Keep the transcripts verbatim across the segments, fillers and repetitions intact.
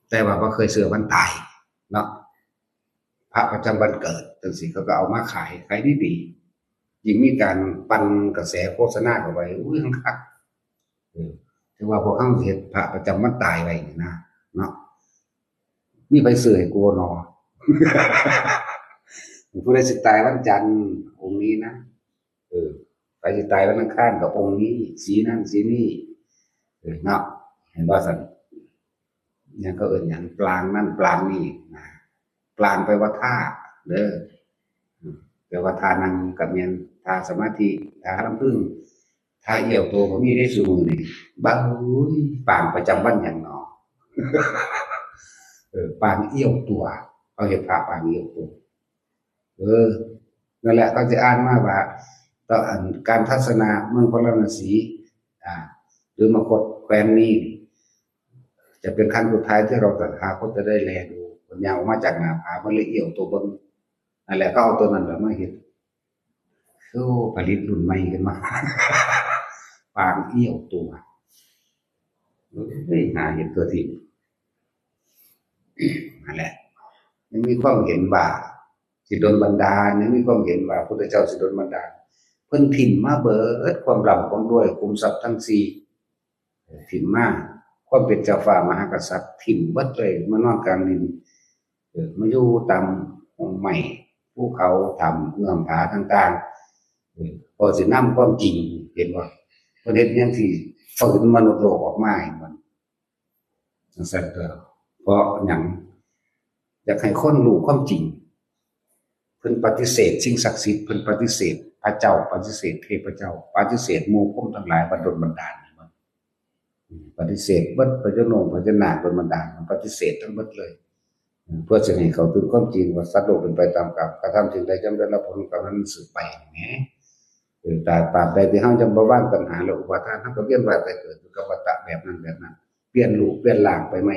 แต่ว่าบ่เคยเชื่อวันตายเนาะ พระประจำวันเกิดจังซี่เขาก็เอามาขาย ขายดีๆ ยิ่งมีการปั่นกระแสโฆษณาเข้าไป อุ้ย คัก เออ ถือว่าพวกเขาเฮ็ดพระประจำวันตายไว้นี่นะ เนาะ มีไผซื้อให้กูหนอ ผู้ใดสิตายวันจันทร์ องค์นี้นะ เออ ไผสิตายวันอังคารก็องค์นี้ สีนั่นสีนี้ เออ เนาะ เห็นบ่ซั่น หยังเขาเอิ้นหยัง ปรางนั่นปรางนี่นะ ปรางแปลว่าท่าเด้อ อืม แปลว่าท่านั่งก็แม่น ท่าสมาธิ ท่าลำพึง ท่าเอี้ยวโตก็มีได้ซุมื้อนี้ บ้า อุ้ย ปางประจำวันหยังหนอ เออ ปางเอี้ยวตัว เขาเฮ็ดพระปางเอี้ยวตัว เออ นั่นแหละ เขาจะอ่านมาว่า ตอนการทัศนาเมืองพาราณสี อ่า หรือมคธแคว้นนี้ จะเป็นครั้งสุดท้ายที่เราตถาคตจะได้แลดู เพิ่นย่างออกมาจากหน้าผา เพิ่นเลยเอี้ยวตัวเบิ่ง นั่นแหละ เขาเอาตัวนั้นแหละมาเฮ็ด โอ้ ผลิตรุ่นใหม่ขึ้นมา ปางเอี้ยวตัว เฮ้ย หาเฮ็ดตัวที่ นั่นแหละ ยังมีความเห็นว่า สิดลบันดาล ยังมีความเห็นว่าพุทธเจ้าสิดลบันดาล เพิ่นถิ่มมาเบิดความร่ำความรวย ขุมทรัพย์ทั้งสี่ ถิ่มมา ความเป็นเจ้าฟ้ามหากษัตริย์ ถิ่มเบิดเลย มานอนกลางดิน เออ มาอยู่ตามห้องไม้ ภูเขา ถ้ำ เงื้อมผาต่างๆ เออ พอสินำความจริง เห็นบ่ เพิ่นเฮ็ดหยังที่ฝืนมนุษย์โลกออกมา เห็นบ่ จังซั่นตัว เพราะหยัง อยากให้คนรู้ความจริง เพิ่นปฏิเสธสิ่งศักดิ์สิทธิ์ เพิ่นปฏิเสธพระเจ้า ปฏิเสธเทพเจ้า ปฏิเสธหมู่พรหมทั้งหลายว่าดลบันดาล อืม ปฏิเสธเบิด พญานาค พญานาคดลบันดาล มันปฏิเสธทั้งเบิดเลย อืม เพื่อจะให้เข้าถึงความจริงว่าสัตว์โลกเป็นไปตามกรรม กระทำสิ่งใดย่อมได้รับผลของกรรมนั้นสืบไป แหม เออ แต่ตราบใดที่เฮายังบ่วางตัณหาและอุปาทาน เฮาก็เวียนว่ายตายเกิดอยู่กับวัฏฏะแบบนั้นแบบนั้น เปลี่ยนรูปเปลี่ยนร่างไปใหม่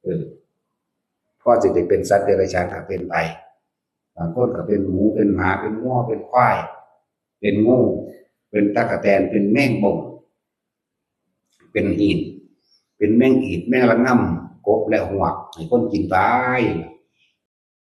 เออ พอสิได้เป็นสัตว์เดรัจฉานก็เป็นไป บางคนก็เป็นหมู เป็นหมา เป็นงัว เป็นควาย เป็นงู เป็นตั๊กแตน เป็นแมงบ่ง เป็นหีด เป็นแมงอีด แมงระง่ำ กบและหวก ให้คนกินไป